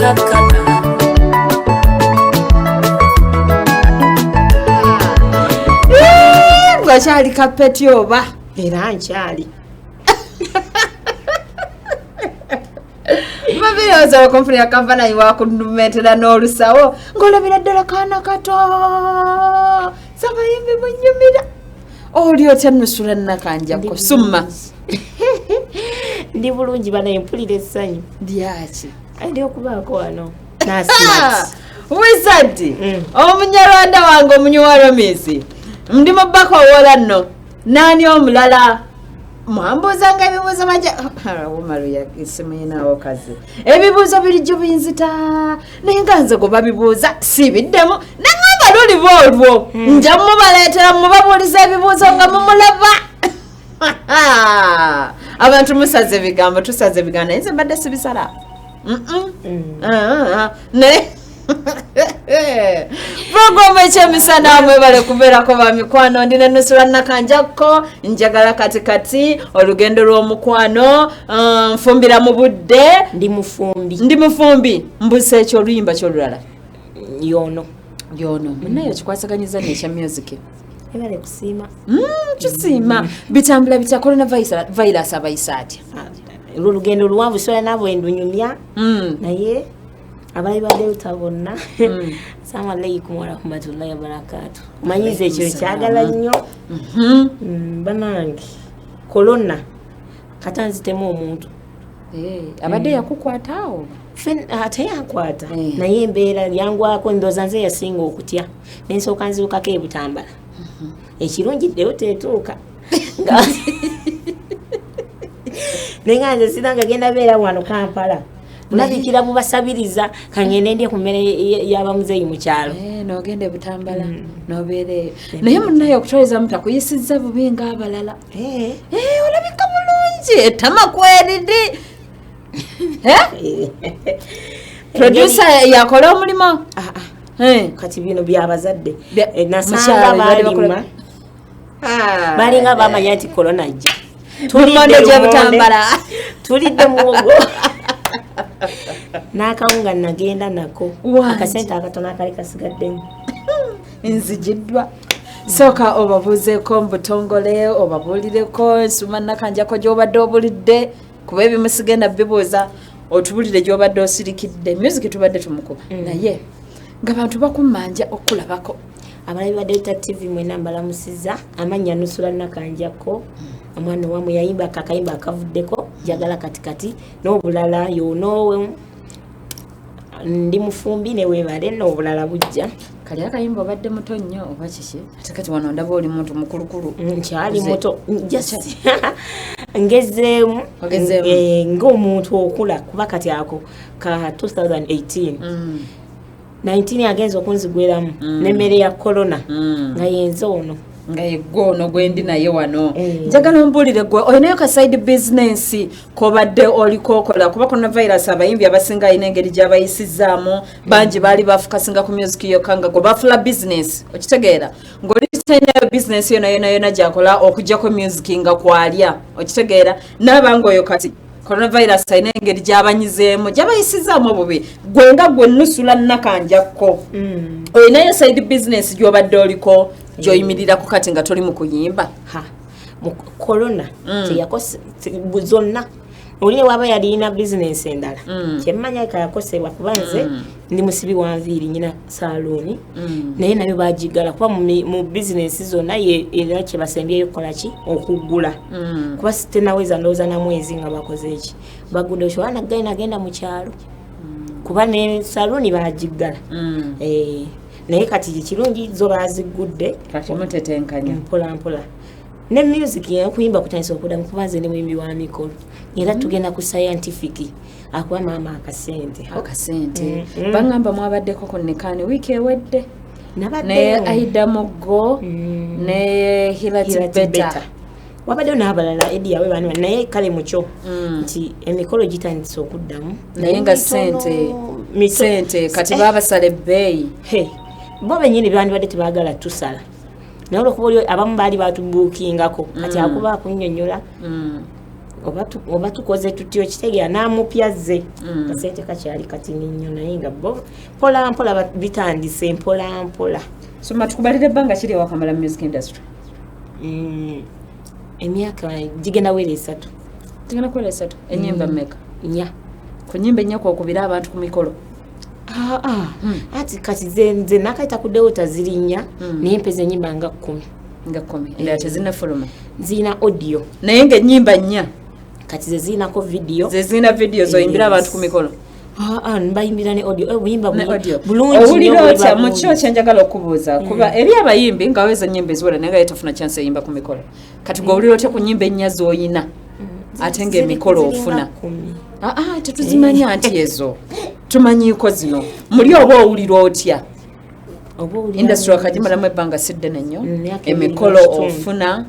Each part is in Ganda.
Nakakkana. Ngakyali kapeti oba? Era nkyali. Babirowooza bakompuni ya kampani wakunumetera n'olusawo ng'olabira ddala kaana kato. Sabayimbi munyumira. Oli otya Nusula Nakanjako? Summa. Ndi bulungi banaye, mpulira essanyu. Lyaki? Ndi okubaako wano Nasimat. Wizard, omunyarwanda wange omunywa romisi, ndi mubaka owola nno. Naani omulala mwambuuzanga ebibuuzo maja umaru esimu yinaawo kazi ebibuuzo birijjo binzita, naye nga nze gwe babibuuza sibiddemu. Naŋamba luliba olwo nja mubaleetera mubabuuliza ebibuuzo nga mumulaba. Abantu musaze ebigambo, tusaze ebigambo, naye nze mbadde sibisala. Naye programu ekyemisana, mwebale kubeerako ba mikwano. Ndi ne Nusula Nakanjakko. Njagala kati kati olugendo lw'omukwano, nfumbira mu budde. Ndi mufumbi. Ndi mufumbi. Mbusa ekyo oluyimba kyolulala. Yono. Yono munaye okikwasaganyiza nekya music. Ebale kusiima. Kisiima. Bitambula bitya? Coronavirus abayisa atya? Olwo olugendo luwanvu, sola naabwe ndunyumya. Naye abalabi ba Delta bonna, assalamu alaikum warahmatullahi wabarakatu. Omanyiza ekyo kyagala nnyo. Banange, korona kata nzitemu omuntu. Abadde yakukwata awo? Ate yankwata. Naye embeera yangwako, ndowooza nze yasinga okutya, nensooka nzirukako ebutambala. Ekirungi ddeyo tetuuka. Naye nga nze siranga genda beera wano Kampala, mulabikira bubasabiriza, kangende ndye ku mmere y'abamuzeeyi mu kyalo. N'ogenda ebutambala n'obeera eyo, naye munnaye okutwalizamu takuyisizza bubi ng'abalala? Olabika bulungi, ettama kweriri. Producer yakola omulimu. Kati bino byabazadde. Mukyalo Nasanga babadde balima. Balinga bamanya nti korona ajja. Lumonde gy'ebutambala. Tulidde muwogo n'akawunga, nagenda nako. Wangi. Akasente akatono akali kasigaddemu. Nzigiddwa. Sooka obabuuzeeko mu butongole, obabuulireko ensuma Nakanjako gy'obadde obulidde, kuba ebimu sigenda bibuuza, otubulire gy'obadde osirikidde. Music tubadde tumukuba, naye nga bantu bakummanja okulabako. Abalabi ba Delta TV mwena mbalamusiza. Amannya Nusula Nakanjako, omwana owamwe yayimba akakayimba akavuddeko njagala katikati n'obulala yono. Ndi mufumbi neweebale n'obulala bujja. Kali akayimba obadde muto nnyo oba kiki? Ate kati wano ndaba oli muntu mukulukulu. Nkyali muto, just ngezeemu. Ogezeemu. Ng'omuntu okula, kuba kati ako ka 2018, 19 agenza okunzigweramu n'emmere ya korona, nga yenze ono. Nga yegwe ono gwendi naye wano. Njagala ombuulire, gwe olinayo ka side business kobadde oliko okola? Kuba coronavirus abayimbi abasinga alina engeri gy'abayisizaamu. Bangi baali bafukasinga ku music yokka, nga gwe bafula business. Okitegeera ng'oli talinayo business yona yona yona gyakola okugjako music nga kwalya, okitegeera? Naaba nga oyo kati coronavirus alina engeri gy'abanyizeemu, gy'abayisizaamu obubi. Gwe nga gwe Nusula Nakanjakko, olinayo side business gy'obadde oliko gy'oyimirirako kati nga toli mu kuyimba? Ha, mu korona zonna oli waba yalina bizinensi endala, kyemmanya kayakosebwa, kuba nze ndi musibi wa nviiri, nyina saluuni, naye nayo bagigala, kuba mu bizinensi zonna era kyebasembyeyo kukola ki okuggula, kuba tenaweza ndowooza na mwezi nga bakoze eki bagudde. Okyo nagenda nagenda mu kyalo, kuba ne saluuni bagiggala. Naye kati kirungi zo baziggudde. Kati mutetenkanya. Mpola mpola ne music okuyimba kutandisa okuddamu, kuba nze ne muyimbi wa mikolo, era tugenda ku scientific akuba maama akasente. Akasente. Baŋŋamba mwabaddeko ku nekaani wiiki ewedde ne Nabaddeyo. Aida Muggo ne Hilati Hilati Beta. Beta. Wabaddeyo n'abalala edi yawe bani bani, naye kale mukyo nti emikolo gitandise okuddamu. Naye nga sente sente kati babasala ebbeeyi. He, bo bennyini bandibadde tebaagala tusala, naye olwokuba oli abamu baali batubuukingako, kati akuba akunnyonnyola. Oba tukoze tutyo, okitegeera, n'amupya zze kasente kakyali katini nnyo, naye nga bo mpola mpola bitandise mpola mpola. Soma, tukubalira ebbanga kiri ewakamala mu music industry? Emyaka gigenda wera 3. Tugenda kuwera 3. Enyimba mmeka? 4. Ku nyimba ennya kwokubira abantu ku mikolo? Ah, ah. Ati kati nze nakayita ku Delta ziri 4, naye mpeza enyimba nga 10. Nga 10, endala tezinnafuluma? Zirina audio. Naye ngaennyimba 4 Kati ze zirinako video. Ze zirina video zoyimbira abantu ku mikolo? Ah, ah, mbayimbira ne audio. Obuyimba Ne audio. bulungi nnyo, Owulira buliba otya mu bulungi. kyo kyenjagala okubuuza, kuba eri abayimbi nga wezo ennyimba eziwera naye nga ye tofuna chance eyimba ku mikolo, kati gwe owulira otya ku nnyimba 4 z'oyina ate ng'emikolo Ziringa ofuna? 10. Aa, tetuzimanya nti ezo tumanyiiko zino muli, oba owulira otya? Oba owulira Industry bulungi. wakagimalamu ebbanga si ddene nnyo. Myaka ebiri Emikolo n'ekitundu. ofuna?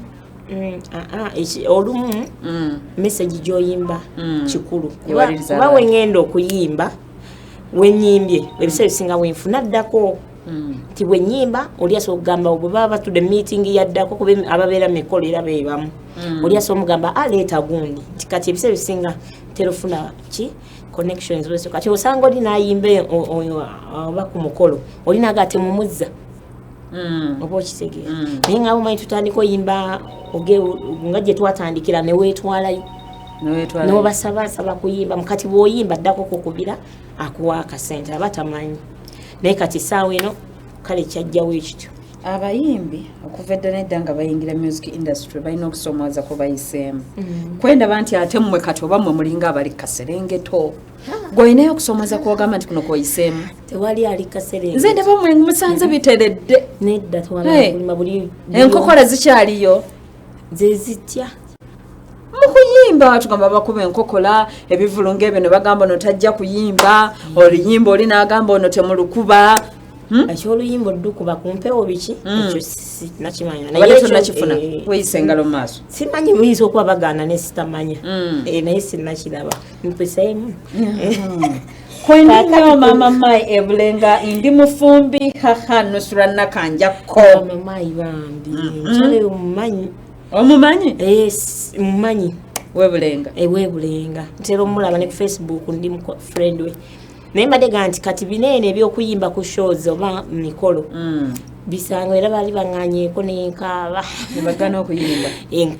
Ah, ah, olumu message gy'oyimba kikulu. Ewaliriza Kuba abantu. weŋŋenda okuyimba, wenyimbye ebiseera ebisinga wenfuna ddako nti bwe nyimba oli asobola okugamba, bwe baba batudde meeting yaddako, kuba ababeera mikolo era bebamu, oli asobola omugamba aleeta gundi, nti kati ebiseera ebisinga ntera ofuna ki connections bwezityo. Kati osanga oli n'ayimba oba ku mukolo oli naga temumuzza, oba okitegeera? Naye nga omanyi tutandika oyimba nga gye twatandikira neweetwalayo Newetwala. N'obasaba nsaba kuyimba, mukati bw'oyimba ddako kukubira akuwa akasente aba tamanyi, naye kati essaawa eno kale kyajjawo ekityo. Abayimbi okuva edda nedda nga bayingira music industry balina okusomooza ko bayiseemu. Kwendaba nti ate mmwe kati oba mmwe mulinga abali kaserengeto, gweolinayo okusomooza kwogamba nti kuno kwoyiseemu? Tewali ali kaserengeto. Nze ndaba mwe musanze biteredde. Nedda. Hey. Tewali buli Enkokola zikyaliyo? Ze zitya? Mukuyimba tugamba bakuba enkokola, ebivulu ngaebyo ne bagamba ono tajja kuyimba oluyimba, oli n'agamba ono temulukuba. Ekyoluyimba oddukuba ku mpewo biki, ekyo nakimanya. Obadde Naye tonnakifuna? ekyo, Weyisa engalo mu maaso. Simanyi, muyinza okuba bagaana ne sitamanya. Naye sinnakiraba, mpiseemu. Kwendi nnyo maama Mai ebulenga, ndi mufumbi haha nusura nakanjakko. Mama Mai bambi mukyala oyo mumanyi. Omumanyi? Eh, mumanyi. Webulenga? Ewebulenga, ntera omulaba ne ku Facebook, ndi friend we, naye mbadde ga nti kati bineene ebyokuyimba ku shows oba mikolo bisanga era baali baŋŋanyeeko nenkaaba. Nebagana okuyimba?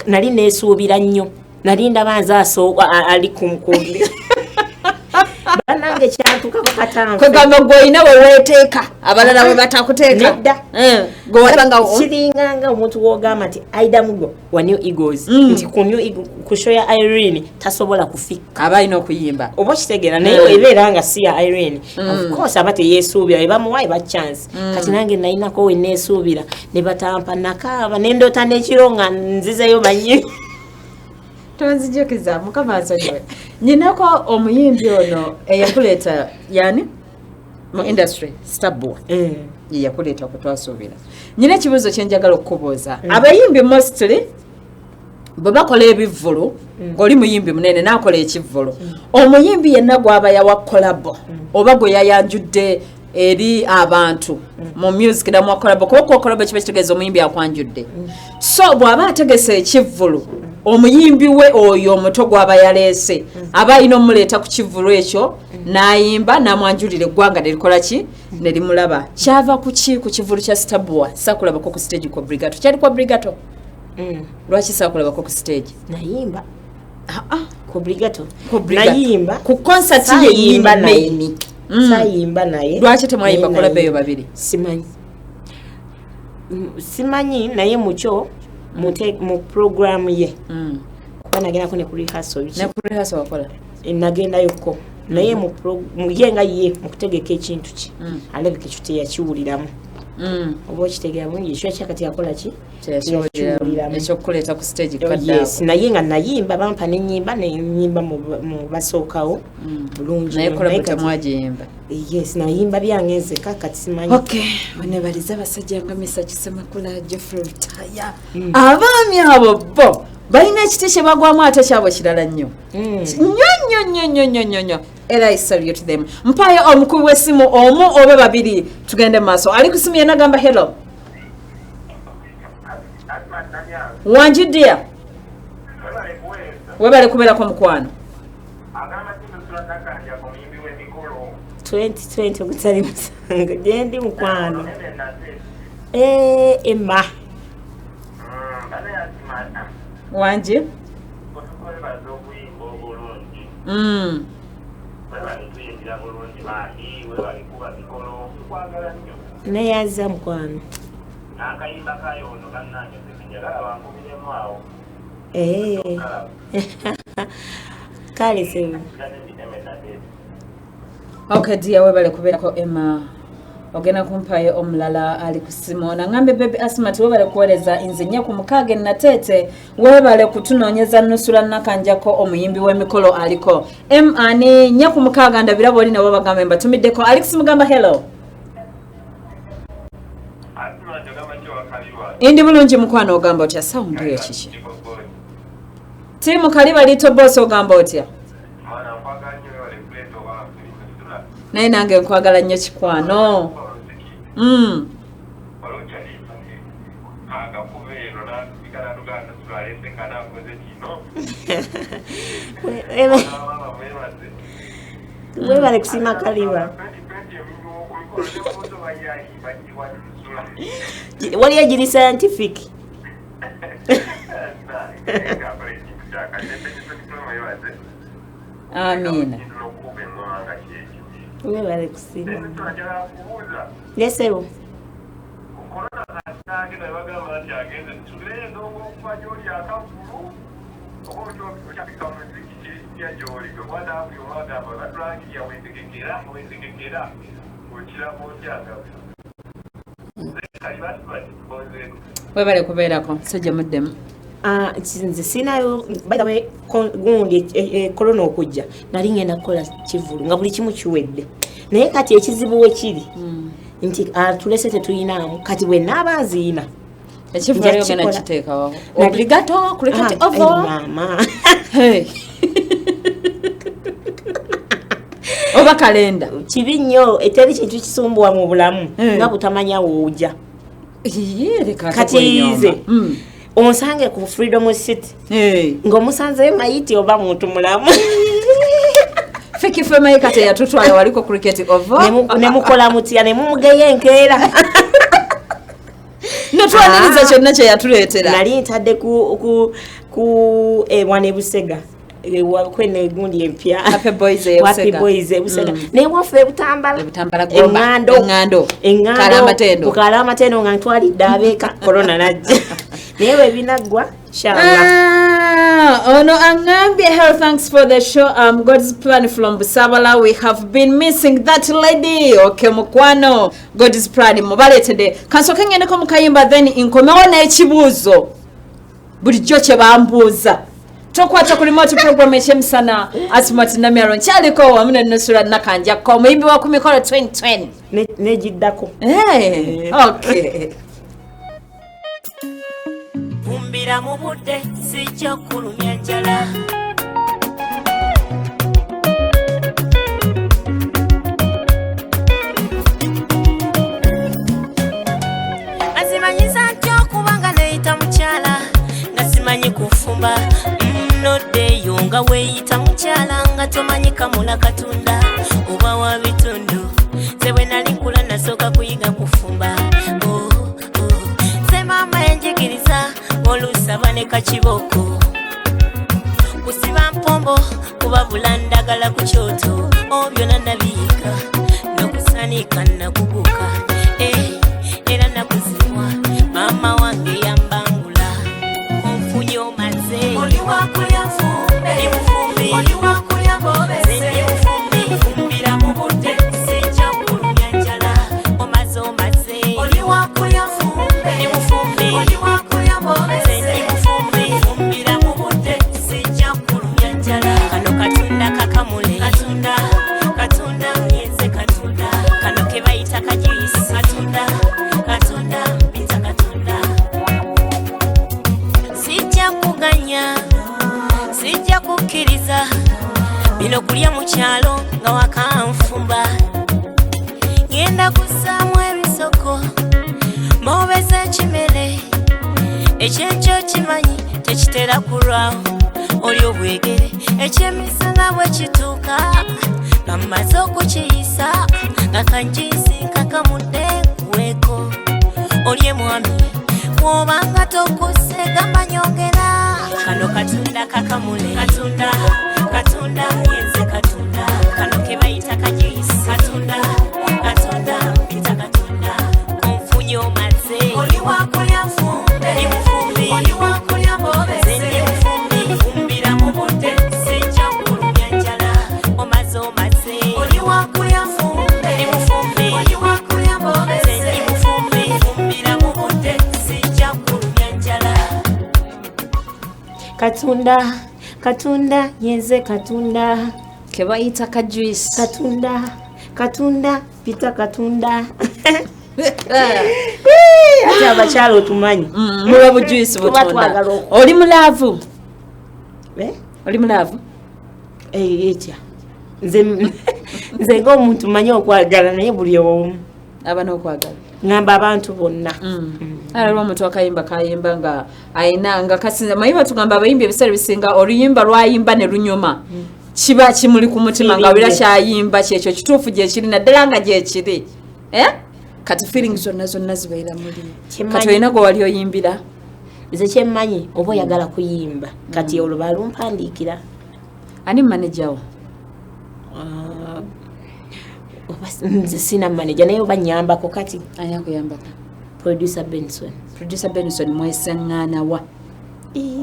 Nali neesuubira nnyo, nali ndaba nze ali ku bannange kyantukako katanfe. Kwegamba gwe olina we weeteeka abalala we batakuteeka? Nedda. Gwe walaba nga Kiringanga omuntu wogamba nti Aida Mugo wa New Eagles, nti ku New Eagle, ku show ya Irene tasobola kufikka. Aba alina okuyimba. Oba okitegeera? Naye ebeera nga si ya Irene, of course aba teyeesuubira, ebamuwa eba chance. Kati nange nalinako we neesuubira ne batampa, nakaaba nendoota n'ekiro nga nzizeyo banyi. Tonzijukiza, Mukama ansonyiwe. Nyinako omuyimbi ono eyakuleeta yani mu industry, Stabua, yeyakuleeta kutwasuubira. Nyina ekibuuzo kyenjagala okukubuuza. Abayimbi mostly bwe bakola ebivvulu, ng'oli muyimbi munene n'akola ekivvulu, omuyimbi yenna gw'aba yawa collabo oba gwe yayanjudde eri abantu mu music namuwa collabo, kuba okuwa collabo kiba kitegeeza omuyimbi akwanjudde, so bw'aba ategese ekivvulu, omuyimbi we oyo omuto gw'aba yaleese aba alina omuleeta ku kivvulu ekyo n'ayimba n'amwanjulira eggwanga nerikola ki ne limulaba. Kyava ku ki ku kivvulu kya Stabua saakulabako ku stage ku Obligato? Kyali ku Obligato? Lwaki saakulabako ku stage? Nayimba. Ah, ah. Ku Obligato. Ku Obligato. Nayimba. Ku concert Saayimba yennyini naye. main. Sayimba naye. Lwaki temwayimba Naye collabo eyo nayimba. babiri? Simanyi. Simanyi, naye mukyo mu programu ye, kuba nagendako ne ku rehearsal biki. Ne ku rehearsal wakola? Nagendayoko, naye mu ye nga ye mu kutegeka ekintu kye, alabika ekyo teyakiwuliramu. Oba okitegeera bulungi? Ekyo kyakati yakola ki? Teyakiwuliramu. Ekyokuleeta ku stage kadde. Yes, naye nga nayimba, bampa nenyimba, nenyimba mu basookawo bulungi Naye nnyo. collabo Naye kati- temwagiyimba? Yes, nayimba byange nzeka, kati simanyi. Okay, banebalize abasajja nga Mr Kisemakula, Jeffrey Lutaya, abaami abo bo balina ekiti kye bagwamu ate kyabwe kirala nnyo nnyo nnyo nnyo nnyo nnyo nnyo nnyo, era I salute them. Mpayo omukubi w'essimu omu oba babiri tugende mu maaso. Ali ku simu yenna gamba hello. Wangi dear. Webale kubeerako mukwano. 2020 ogutali musango gyendi mukwano. Emma. Wanje? Neyaza mukwano. Kale sebo. Okay dear, webale kubeerako Emma. Ogenda kumpayo omulala ali ku ssimu. Nangambe baby Asmat webale kuweereza nze nnya ku mukaaga e Nateete, webale kutunoonyeza Nusura Nakanjako omuyimbi w'emikolo aliko. M ani nnya ku mukaaga ndabira bw'oli nabo bagambe mbatumiddeko. Alex Mugamba, hello. Indi bulungi mukwano, ogamba otya? Sound eyo kiki? Tiimu Kaliba Little Boss, ogamba otya? Naye nange nkwagala nnyo kikwano. Webale kusiima Kaliba. Waliyo giri scientific. Amina. Webale kusiima. Nesebo. Webale kubeerako sajja muddemu. Nze sinayo, by the way, gundi corona okujja nali ngenda kukola kivulu nga buli kimu kiwedde, naye kati ekizibu we kiri nti atulese tetuyinaamu. Kati bwe naaba nziina ekivulu Nja ogenda kukikola. kiteekawo obligato cricket Ah, oval. Maama. Hey. Oba kalenda. Kibi nnyo, eteri kintu kisumbuwa mu bulamu Eh. nga butamanya woojja. Iye, leka ate Kati kwenyooma. nze onsange ku Freedom City Hey. ng'omusanzeyo mayiti oba muntu mulamu. Fiki Femayi kati yatutwala waliko cricket oval. Ne mukola mutya ne mumugeya enkeera. Netwaniriza Ah. kyonna kye yatuleetera. Nali ntadde ku wano e Busega. Kweno egundi empya. Happy Boys e Happy Busega. Boys e Busega. Naye waffe e Butambala. E Butambala Gomba. Eŋŋando. Eŋŋando. Eŋŋando. Kalamatendo. Ku Kalamatendo nga ntwalidde abeeka corona najja. Naye bwe binaggwa, inshallah. Ono aŋŋambye, hello, thanks for the show. God's plan from Busabala. We have been missing that lady. Okay, mukwano. God's plan mubaleetedde. Kansooke ngendeko mu kayimba then nkomewo n'ekibuuzo. Bulijjo kye bambuuza. Tokwata ku remote program ekyemisana Asmat Namyalo nkyaliko wamu ne Nusura Nakanjako omuyimbi wa ku mikolo 2020. Negiddako. Hey, okay. Fumbira mu budde sijja kulumya njala. Azimanyiza ntya okubanga neeyita mukyala nga simanyi kufumba. Noddeeyo nga weeyita mukyala nga tomanyi kamula katunda oba wa bitundu. Nze bwe nali nkula nasooka kuyiga kufumba. Oh, oh. Nze maama yanjigiriza olusaba ne kakiboko, kusiba mpombo kubabula ndagala ku kyoto, byonna nabiyiga n'okusaniika nakuguka. Era nakuzibwa maama wange yambangula onfunye omaze. Oli wakulya nfumbe, Ndi mufumbi. Oli wakulya mbobese. Nze ndi mufumbi, nfumbira mu budde sijja kulumya njala. Omaze omaze. Oli wakulya nfumbe, Ndi mufumbi. Oli wakulya mbobese. Nze ndi mufumbi, nfumbira mu budde sijja kulumya njala. Kano katunda kakamule, katunda, katunda, nyenze katunda. Kano ke bayita kajuyisi, katunda, katunda, mpita katunda. Sijja kuganya, sijja kukkiriza bino kulya mu kyalo nga wakanfumba. Ngenda kussaamu ebisoko mbobeza ekimere ekyenkyo kimanyi tekitera kulwawo. Oli obwegere ekyemisana bwe kituuka nga mmaze okukiyisa nga kanjinsi nkakamudde nkuweeko olye mwami bw'obanga tokuse gamba nyongera kano katunda kakamule katunda katunda yenze katunda kano ke bayita kajuyisi katunda katunda mpita katunda konfunye omaze oli wakulya nfumbe ndi mufumbi oli wakulya mbobese ndi mufumbi nfumbira mu budde sijja kulumya njala omaze omaze oli wakulya nfumbe ndi mufumbi oli wakulya mbobese ndi mufumbi nfumbira mu budde sijja kulumya njala. Katunda katunda yenze katunda Kebayita ka juice. Katunda katunda pita katunda. Ate abakyala otumanyi. Muba bujuice Tuba butunda. twagala Oli mulaavu? Eh? Oli mulaavu? Etya nze nze ng'omuntu manyi okwagala naye buli omu Aba n'okwagala. Ngamba abantu bonna. Alaba omuntu akayimba kayimba nga ayina nga kasinza mayiba tugamba abayimbi ebiseera ebisinga oluyimba lwayimba ne lunyuma kiba kimuli ku mutima nga wira kyayimba kyekyo kituufu gyekiri naddala nga gyekiri. Eh? Kati feelings zonna zonna zibeera muli. Kyemmanyi- Kati olina gwe wali oyimbira? Nze kyemmanyi oba oyagala kuyimba kati olwo balumpandiikira. Ani manager wo? Oba nze sina manager naye oba nnyambako kati. Ani akuyambako? Producer Benson. Producer Benson mweseŋŋaana wa?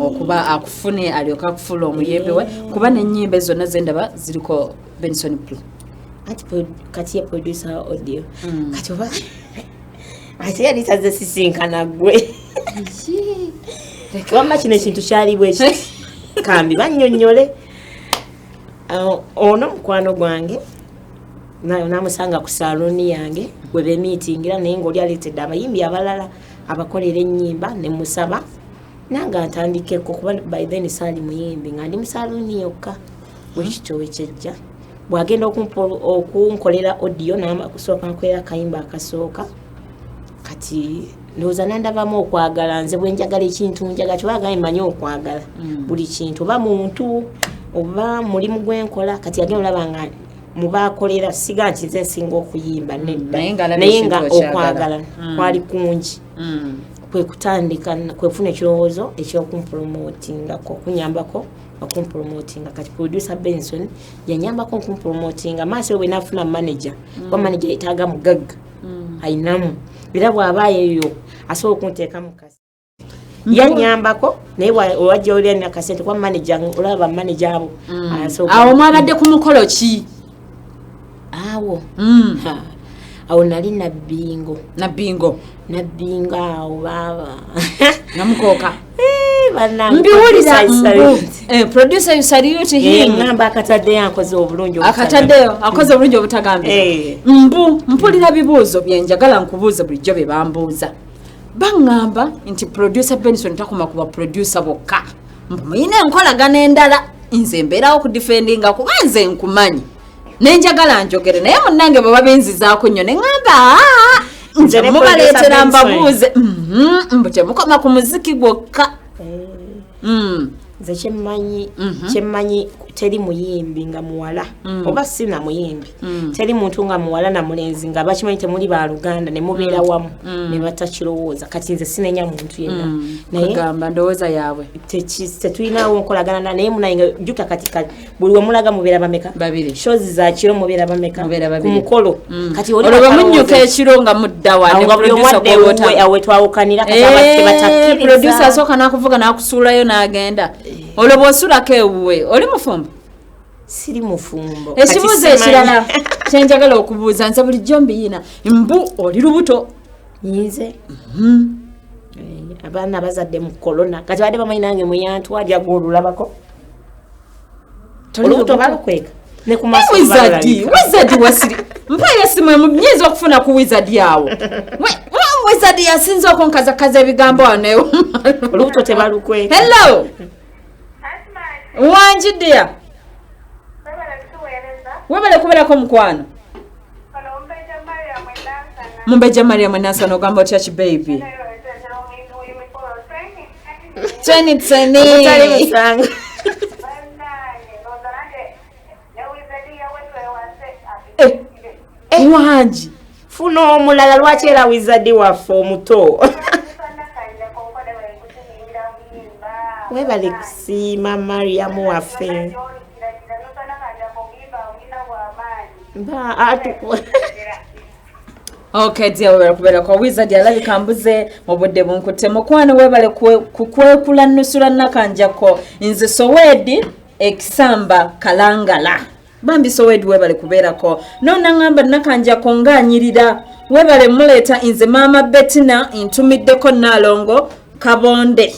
Okuba akufune alyoke akufuula omuyimbi we kuba n'ennyimba zonna zendaba ziriko Benson Blue. Anti kati ye producer audio. Kati oba ate yali tazze sisinkana ggwe. Wamma kino ekintu kyali bwe kiti. Kambi bannyonnyole. Ono mukwano gwange namusanga ku salooni yange we beemiitingira naye ng'oli aleetedde abayimbi abalala abakolera ennyimba ne musaba nange antandikeko kuba by then saali muyimbi nga ndi mu salooni yokka bwe kityo we kyejja. Bw'agenda okunkolera audio n'akusooka nkolera akayimba akasooka kati ndowooza nandabamu okwagala nze bwe njagala ekintu njagala kyobagambye mmanyi okwagala buli kintu oba muntu oba mulimu gwenkola kati agenda olaba nga mubaakolera siga nti nze nsinga okuyimba nedda Naye ng'alaba naye ekintu nga okyagala. okwagala kwali kungi kwe kutandika kwe kufuna ekirowoozo eky'okumpromotingako okunyambako okumpromotinga kati producer Benson yanyambako okumpromotinga maaso bwe nafuna manager kuba manager yetaaga mugagga ayinamu era bw'aba eyo asobola okunteeka mu kasi yanyambako naye wajja oli alina akasente kuba manager olaba manager abo asobola Awo mwabadde ku mukolo ki? Awo. Awo nali Nabbingo. Nabbingo. Nabbingo awo baaba. Namukooka. Bannange, Mbiwulira producer mbu. salute. Producer you salute him. Ngamba akataddeyo akoze obulungi Akataddeyo akoze obulungi obutagambika. Mbu mpulira bibuuzo bye njagala nkubuuze bulijjo bye bambuuza. Baŋŋamba nti producer Benson takoma ku ba producer bokka. Mbu muyina enkolagana endala nze mbeerawo okudefendinga kuba nze nkumanyi. Ne njagala njogere naye munnange bwe babinzizaako nnyo ne ŋŋamba aa nze Nze ne mubaleetera producer Benson. mbabuuze. Mbu temukoma ku muziki gwokka. Nze kyemmanyi teri muyimbi nga muwala oba si na muyimbi teri muntu nga muwala na mulenzi nga bakimanyi temuli baluganda ne mubeera wamu ne batakirowooza kati nze sinenya muntu yenna naye Kugamba ndowooza yaabwe tetulinawo nkolagana naye munaye jjuka kati buli we mulaga mubeera bameka Babiri. shows za kiro mubeera bameka Mubeera ku babiri. mukolo kati oli olwo bwe munnyuka batalowooza. ekiro nga mudda wa Awo ne nga buli omu producer adda gw'oba ewuwe, awo we twawukanira kati abantu tebatakkiriza. Producer asooka n'akuvuga n'akusuulayo n'agenda. Olwo bw'osulako ewuwe oli mufumbo? Siri mufumbo. Ekibuuzo Kati ekirala simanyi. kye njagala okubuuza nze bulijjo mbiyina mbu oli lubuto. Nze? Abaana bazadde mu korona kati badde bamanyi nange muyantwalya gw'olulabako. Toli Olubuto lubuto? balukweka ne ku maaso Wizard, balalabika. wizard wasiri. Mpayo essimu emu nyinza okufuna ku wizard awo. Wizard yasinze okunkazakaza ebigambo wano ewo. Olubuto tebalukweka. Hello. Wangi dear. Webale kubeerako mukwano. Mumbejja Mariam Nansana ogamba otya ki baby? 2020. Omutali musango. Wangi. Funa omulala, lwaki era Wizard waffe omuto? Webale kusiima, Mariamu waffe. Ba Okay dear, webale kubeerako. Wizard alabika mbuze mu budde bunkutte. Mukwano, webale kukwekula Nusula Nakanjako. Nze Sowedi ekisamba Kalangala. Bambi Sowedi, webale kubeerako. Nonaŋŋamba Nakanjako ng'anyirira, webale muleeta. Nze Maama Betina, ntumiddeko Naalongo Kabonde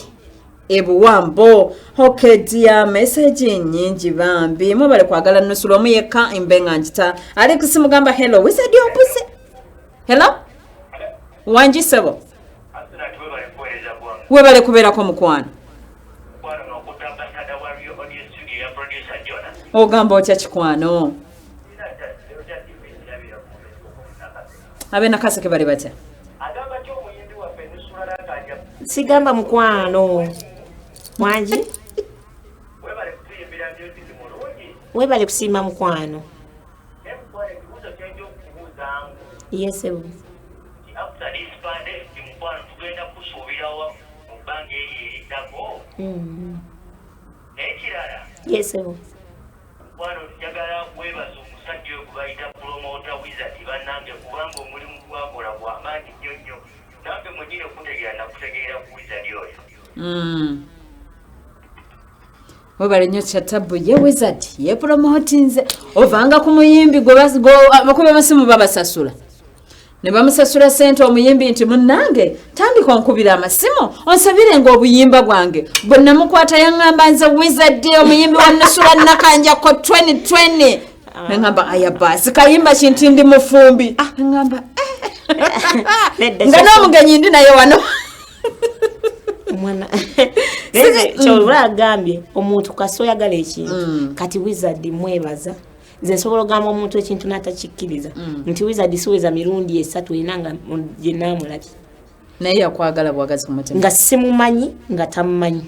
ebuwambo. Okay dear, message nyingi bambi, mwebale kwagala Nusula. Omu yekka mbe nga nkita. Alex mugamba hello. Wizard ombuze. Hello, wangi sebo. Asinati, webale kuweereza gwange. Webale kubeerako, mukwano. Mukwano, n'okutta ambasada wa Rio Audio Studio ya producer Jona. Ogamba otya, kikwano? Abenakaseke bali batya? Agamba ki omuyimbi waffe Nusula Nakanja? Sigamba mukwano wangi. Webale kutuyimbira music mulungi. Webale kusiima, mukwano. Naye mukwano, ekibuuzo kyenja okubuuzangu Yesebo. nti after this pandemic, mukwano, tugenda kusuubirawa mu bbanga eryo eriddako? N'ekirala, Yesebo. mukwano, njagala weebaza omusajja oyo gwe bayita promoter Wizard, bannange, kubanga omulimu gwakola gw'amaanyi nnyo nnyo. Nange mwenyini okutegeera nakutegeera ku Wizard oyo. Webale nnyo kyatabu. Ye Wizard ye promotinze ovanga ku muyimbi gwe abakubi b'amasimu babasasula ne bamusasula sente omuyimbi nti munnange tandika onkubira amasimu onsabire nga obuyimba bwange bwe namukwata yaŋŋamba nze Wizard omuyimbi wa Nusula Nakanjako 2020. Neŋŋamba aya baasi kayimba kinti ndi mufumbi. Neŋŋamba Nedda, nga n'omugenyi ndi naye wano. Omwana kyolula agambye omuntu kasi oyagala ekintu. Kati Wizard mwebaza. Nze nsobola ogamba omuntu ekintu n'atakikkiriza nti Wizard siweza mirundi 3 ena nga gye naamulabye. Naye yakwagala bwagazi ku mutima. Nga simumanyi, nga tamumanyi.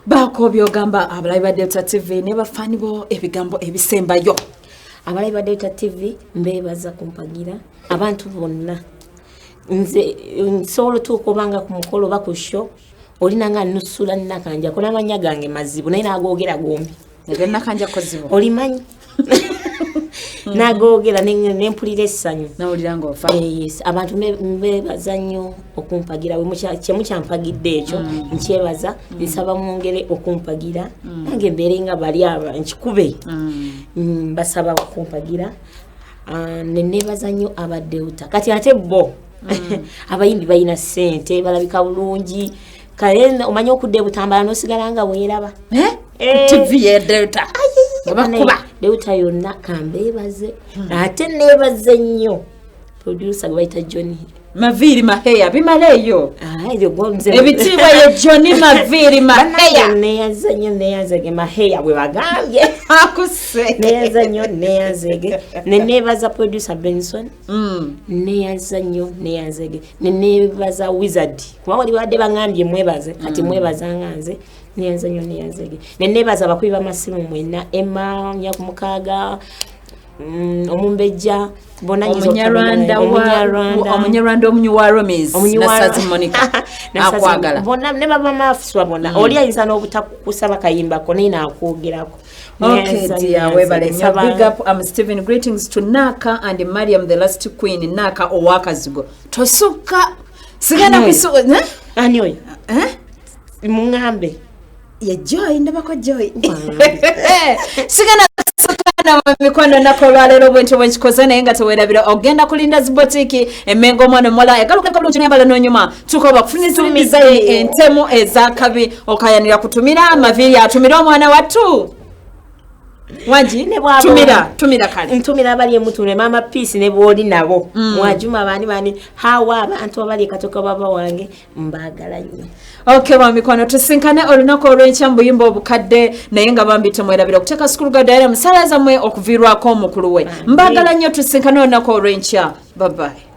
Baako byogamba abalabi ba Delta TV ne bafaani bo, ebigambo ebisembayo. Abalabi ba Delta TV mbeebaza kumpagira. Abantu bonna, nze nsobola otuuka obanga ku mukolo oba ku show olinanga Nusula Nakanjako n'amannya gange mazibu naye nagoogera gombi. Egenakanjako zibu. Olimanyi nagoogera nempulira essanyu. Nawulira ngaofa. Yes, abantu mbebaza nnyo okumpagira. Kyemukyampagidde ekyo nkyebaza. Nsaba mwongere okumpagira nange mbeere nga bali aba nkikube. Mbasaba okumpagira. Ah, nenebaza nnyo aba Delta. Kati ate bo abayimbi balina ssente, balabika bulungi, kale omanyi okudda ebutambala n'osigala nga weeraba. Eh? Eh. TV ye Delta nga bakuba. Delta yonna kambeebaze. Ate neebaze nnyo producer gwe bayita Johnny. Maviiri Maheya bimaleeyo. Ah, ebyo Ebitiibwa ye Johnny Maviiri Maheya. Neyaza nnyo, neyazege Maheya bwe bagambye. Akuse. Neyaza nnyo, neyazege. Neneebaza producer Benson. Neyaza nnyo, neyazege. Neneebaza Wizard kuba wali badde baŋambye mwebaze, kati mwebaza nga nze neyaza nnyo, neyazege. Neneebaza abakubi b'amasimu mwenna, Emma Nyakumukaaga, omumbejja bonna nyinza Omunyarwanda. Omunyarwanda. Omunyarwanda omunywi wa Romis. Nasazi Monica akwagala. Bonna ne bamafiswa bonna, oli ayinza n'obutakusaba kayimbako naye naakwogerako. Okay, dear, webale nnyo. Big up, I'm Stephen. Greetings to Naka and Mariam, the last queen. Naka owakazigo. Tosukka. Sigenda Ani oyo? kusu. Eh? Ani oyo? Eh? Muŋŋambe. Ye Joy, ndabako Joy. Sigenda kusukana mikwano nako olwaleero bwentyo bwenkikoze, naye nga teweerabira ogenda kulinda zibotiki emmengo. Omwana omuwala egaluka bulungi nayambala n'onyuma tuka bakufuniza design entemu ezakabi okayanira kutumira amaviiri atumire omwana wattu wangi. Ne bw'aba Tumira, tumira kale. Ntumira abali emutule, Mama Peace ne bwoli nabo mwajuma bani bani hawa abantu abali ekatoka baba wange mbaagala nnyo. Ok bamikwano, tusinkane olunaku olw'enkya mu buyimba obukadde, naye nga bambi temwerabira okuteeka sukulu gadayira musala zammwe okuviirwako omukulu we. Mbaagala nnyo, tusinkane olunaku olw'enkya. Babayi.